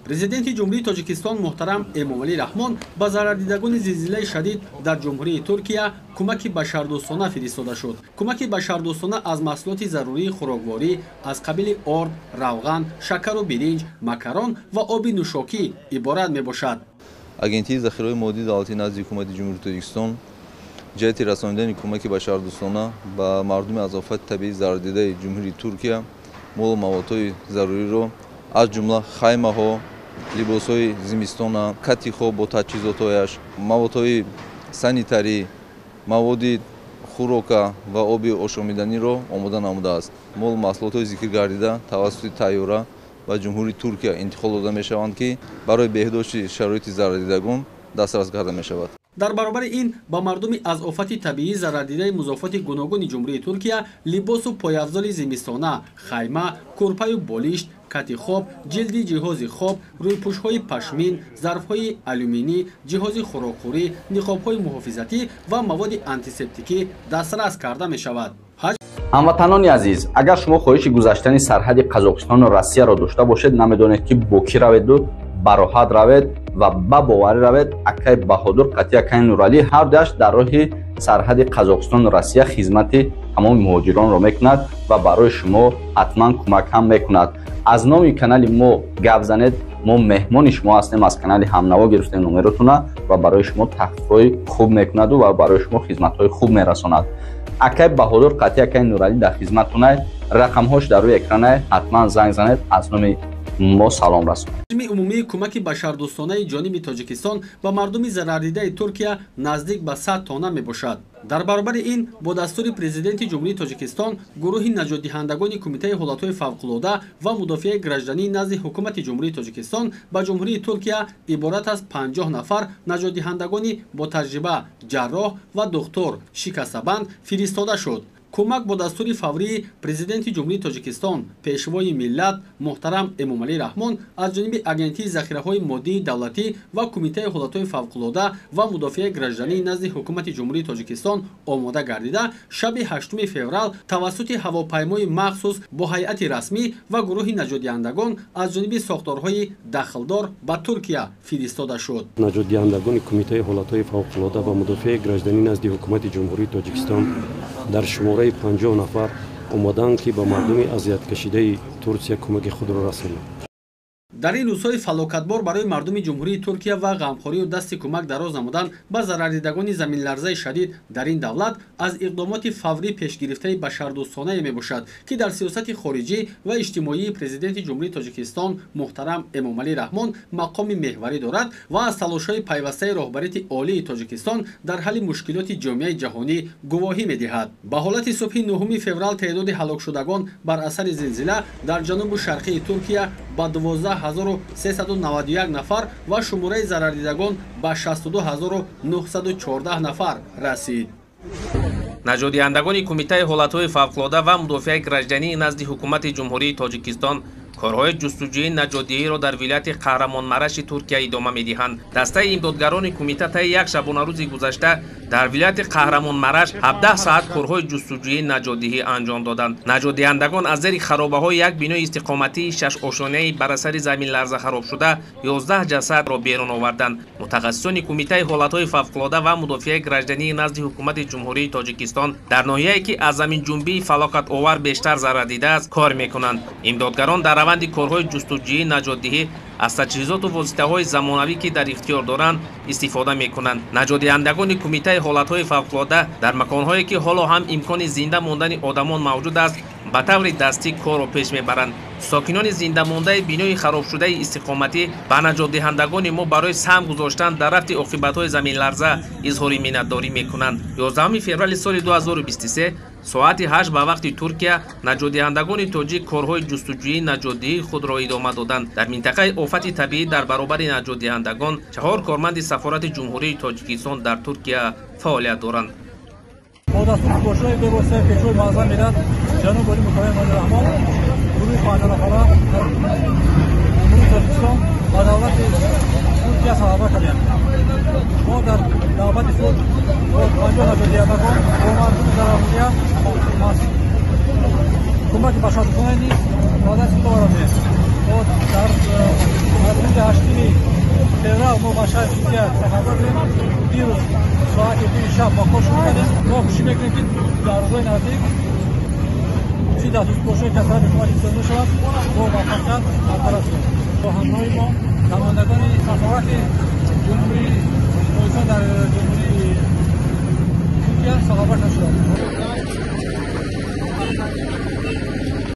Президенти Ҷумҳурии Тоҷикистон муҳтарам Эмомалӣ Раҳмон ба зарардидагони зилзилаи шадид дар Ҷумҳурии Туркия кӯмаки башардӯстона фиристода шуд. Кӯмаки башардӯстона аз маҳсулоти зарурии хӯрокворӣ аз қабили орд, равған, шакару биринҷ, макарон ва оби нӯшокӣ иборат мебошад. Агентии захираҳои моддии давлатӣ назди Ҳукумати Ҷумҳурии Тоҷикистон ҷиҳати расонидани кӯмаки башардӯстона ба мардуми аз офати табиӣ зарардидаи Ҷумҳурии Туркия молу маводҳои заруриро, аз ҷумла хаймаҳо, либосҳои зимистона, кати хоб бо таҷҳизотҳояш, маводҳои санитарӣ, маводи хӯрока ва оби ошомиданиро омода намудааст. Молу маҳсулотҳои зикргардида тавассути тайёра ба Ҷумҳурии Туркия интиқол дода мешаванд, ки барои беҳдошти шароити зарардидагон дастрас карда мешавад. Дар баробари ин ба мардуми аз офати табиӣ зарардидаи музофоти гуногуни Ҷумҳурии Туркия либосу пойафзоли зимистона, хайма, кӯрпаю болишт, кати хоб, ҷилди ҷиҳози хоб, рӯйпӯшҳои пашмин, зарфҳои алюминӣ, ҷиҳози хӯрокхӯрӣ, ниқобҳои муҳофизатӣ ва маводи антисептикӣ дастрас карда мешавад. Ҳамватанони азиз, агар шумо хоҳиши гузаштани сарҳади Қазоқистону Россияро дошта бошед, намедонед, ки бо кӣ раведу бароҳат равед ва ба боварӣ равед, акай Баҳодур қатъи акай Нуралӣ ҳардуяш дар роҳи сарҳади Қазоқистону Россия хизмати тамоми муҳоҷиронро мекунад ва барои шумо ҳатман кӯмак ҳам мекунад. Аз номи канали мо гап занед, мо меҳмони шумо ҳастем, аз канали Ҳамнаво гирифтем номеротуна ва барои шумо тахфифҳои хуб мекунаду ва барои шумо хизматҳои хуб мерасонад. Акай Баҳодур қатъи акай Нуралӣ дар хизматтунай, рақамҳош дар рӯи экранай, ҳатман занг занед, аз номи мо салом расонед. Ҳаҷми умумии кӯмаки башардӯстонаи ҷониби Тоҷикистон ба мардуми зарардидаи Туркия наздик ба 100 тонна мебошад. Дар баробари ин бо дастури Президенти Ҷумҳурии Тоҷикистон гурӯҳи наҷотдиҳандагони Кумитаи ҳолатҳои фавқулода ва мудофиаи гражданӣ назди Ҳукумати Ҷумҳурии Тоҷикистон ба Ҷумҳурии Туркия иборат аз 50 нафар наҷотдиҳандагони бо таҷриба, ҷарроҳ ва духтур шикастабанд фиристода шуд. Кӯмак бо дастури фаврии Президенти Ҷумҳурии Тоҷикистон, Пешвои миллат муҳтарам Эмомалӣ Раҳмон аз ҷониби Агентии захираҳои моддии давлатӣ ва Кумитаи ҳолатҳои фавқулода ва мудофиаи гражданӣ назди Ҳукумати Ҷумҳурии Тоҷикистон омода гардида, шаби 8 феврал тавассути ҳавопаймои махсус бо ҳайати расмӣ ва гурӯҳи наҷотдиҳандагон аз ҷониби сохторҳои дахлдор ба Туркия фиристода шуд. Наҷотдиҳандагони Кумитаи ҳолатҳои фавқулода ва мудофиаи гражданӣ назди Ҳукумати Ҷумҳурии Тоҷикистон дар шумораи 50 нафар омаданд, ки ба мардуми азияткашидаи Турсия кӯмаки худро расонанд. Дар ин рӯзҳои фалокатбор барои мардуми Ҷумҳурии Туркия ва ғамхорию дасти кӯмак дароз намудан ба зарардидагони заминларзаи шадид дар ин давлат аз иқдомоти фаврӣ пешгирифтаи башардӯстонае мебошад, ки дар сиёсати хориҷӣ ва иҷтимоии Президенти Ҷумҳурии Тоҷикистон муҳтарам Эмомалӣ Раҳмон мақоми меҳварӣ дорад ва аз талошҳои пайвастаи роҳбарияти олии Тоҷикистон дар ҳалли мушкилоти ҷомеаи ҷаҳонӣ гувоҳӣ медиҳад. Ба ҳолати субҳи 9 феврал теъдоди ҳалокшудагон бар асари зилзила дар ҷанубу шарқии Туркия ба 12 391 нафар ва шумораи зарардидагон ба 62 914 нафар расид. Наҷотдиҳандагони Кумитаи ҳолатҳои фавқулода ва мудофиаи граждании назди Ҳукумати Ҷумҳурии Тоҷикистон корҳои ҷустуҷӯии наҷотдиҳиро дар вилояти Қаҳрамонмараши Туркия идома медиҳанд. Дастаи имдодгарони кумита таи як шабонарӯзи гузашта дар вилояти Қаҳрамонмараш 17 саат корҳои ҷустуҷӯии наҷотдиҳӣ анҷом доданд. Наҷотдиҳандагон аз зери харобаҳои як бинои истиқоматии шашошонаи бар асари заминларза харобшуда 11 ҷасадро берун оварданд. Мутахассисони Кумитаи ҳолатҳои фавқулода ва мудофиаи граждании назди Ҳукумати Ҷумҳурии Тоҷикистон дар ноҳияе, ки аз заминҷунбии фалокатовар бештар зарар дидааст, кор мекунанд. Имдодгарон дар раванди корҳои ҷустуҷӯии наҷотдиҳӣ аз таҷҳизоту воситаҳои замонавӣ, ки дар ихтиёр доранд, истифода мекунанд. Наҷотдиҳандагони Кумитаи ҳолатҳои фавқулода дар маконҳое, ки ҳоло ҳам имкони зинда мондани одамон мавҷуд аст, ба таври дастӣ корро пеш мебаранд. Сокинони зиндамондаи бинои харобшудаи истиқоматӣ ба наҷотдиҳандагони мо барои саҳм гузоштан дар рафти оқибатҳои заминларза изҳори миннатдорӣ мекунанд. 11 феврали соли 2023 соати 8 ба вақти Туркия наҷотдиҳандагони тоҷик корҳои ҷустуҷӯии наҷотдиҳии худро идома доданд. Дар минтақаи офати табиӣ дар баробари наҷотдиҳандагон чаҳор корманди сафорати Ҷумҳурии Тоҷикистон дар Туркия фаъолият доранд. Бо дастури пошои бевоситаи Пешвои муаззами миллат ҷаноби олӣ муҳтарам Эмомалӣ Раҳмон гурӯҳи 50 нафара дар Ҷумҳурии Тоҷикистон ба давлати Туркия сафар кардем. Мо дар навбати худ бо 50 наҷотдиҳандагон бо мардуми зарардида кӯмаки башардӯстона низ ба даст овардем. Мо дар аз рӯзи нафар мо ба шаҳри Туркия сафарбар шудем. Дирӯз соати 2 шаб ба кор шурӯъ кардем. Мо кӯшиш мекунем, ки дар рӯзҳои наздик чӣ дастурсупоришҳое ки аз тарафи ҳукумати иттиҳод мешавад, бо муваффақият бартараф шавад. Бо ҳамроҳи мо намояндагони сафорати Ҷумҳурии Тоҷикистон дар